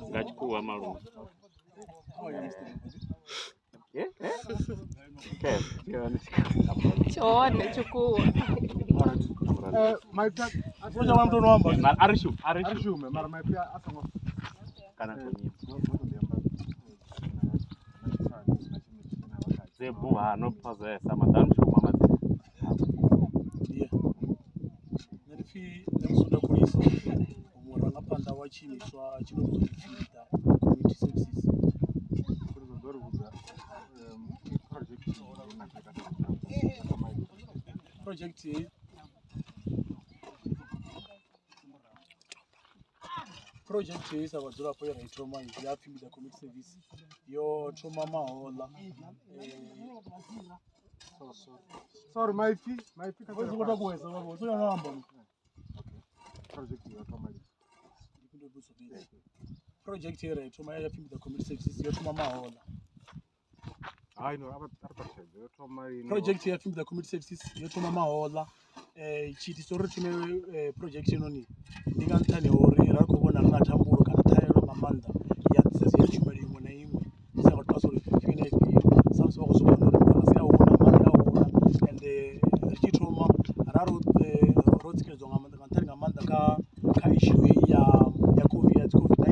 Nga tshikhuwa malume. Tshone tshikhuwa. A ri shume mara maipfi a songo kana dzebuha no phozesa maḓanu shuma madzina. Yeah. Nṋe ndi pfi Ṋemusunda Khulisa, murangaphanḓa wa tshiimiswa tshi no vhidzwa upfi The Community Services. Project heyi project heyi sa vhadzulapo ye ra i thoma ya pfi The Community Service yo thoma mahoḽa. Sorry, maipfi maipfi kha Vho khou takuwesa vhavho, so no amba. Project yo thoma lini? Project ye ra i thoma ya pfi The Community Services yo thoma mahoḽa. Hai no, a vha ri ṱalutshedze yo thoma lini. Project ya pfi The Community Services yo thoma mahoḽa. Tshiitisi uri ri thome project heinoni ndi nga nṱhani ha uri ra ri khou vhona ri na thambulo kana ṱhahelelo nga maanḓa ya nḓisedzo ya tshumelo iṅwe na iṅwe i sa nga tou uri ifhio na ifhio, sa musi vha khou zwi vhona uri muḓagasi a huna, maḓi a huna, ende ri tshi thoma ra ro ro tsikeledziwa nga maanḓa nga nṱhani nga maanḓa kha issue heyi ya COVID ya dzi COVID-19,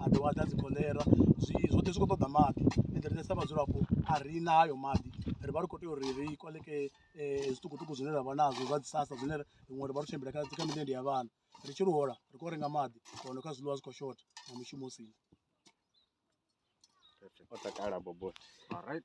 ha dovha ha ḓa dzi khoḽera, zwi zwoṱhe zwi khou ṱoḓa maḓi ende riṋe sa vhadzulapo a ri na hayo maḓi, ri vha ri khou tea uri ri koḽeke zwiṱukuṱuku zwine ra vha nazwo zwa dzi sasa zwine riṅwe ri vha ri tshimbila kha milenzhe ya vhana, ri tshi lu hola ri khou renga maḓi wana kha zwiḽiwa zwi khou shotha na mishumo u sina. O takala boboti. All right.